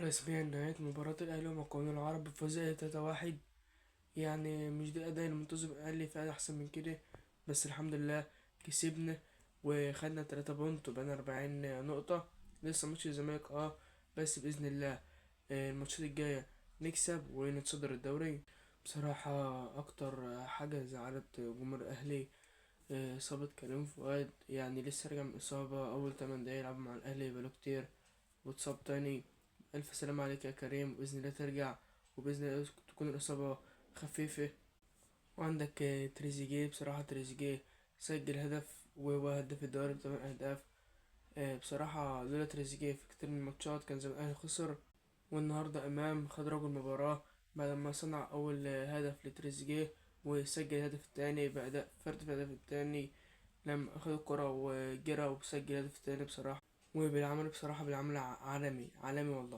رسميا نهاية مباراة الأهلي ومقاولون العرب بفوز 3-1. يعني مش ده الأداء المنتظم، الأهلي فعلا أحسن من كده، بس الحمد لله كسبنا وخدنا 3 بونت وبقينا 40 نقطة. لسه ماتش الزمالك بس بإذن الله الماتشات الجاية نكسب ونتصدر الدوري. بصراحة أكتر حاجة زعلت جمهور الأهلي إصابة كريم فؤاد، يعني لسه راجع من إصابة أول 8 دقايق يلعب مع الأهلي بقاله كتير واتصاب تاني. ألف سلامة عليك يا كريم، بإذن الله ترجع وبإذن الله تكون الإصابة خفيفة. وعندك تريزيجيه، بصراحة تريزيجيه سجل هدف وهو هداف الدوري بثمان أهداف. بصراحة لولا تريزيجيه في كتير من الماتشات كان زمان الأهلي خسر. والنهاردة إمام خد رجل المباراة بعد ما صنع أول هدف لتريزيجيه وسجل الهدف التاني بأداء فرد في الهدف التاني لما أخد الكرة وجرى وسجل الهدف التاني بصراحة، وبالعمل بصراحة بالعمل عالمي عالمي والله.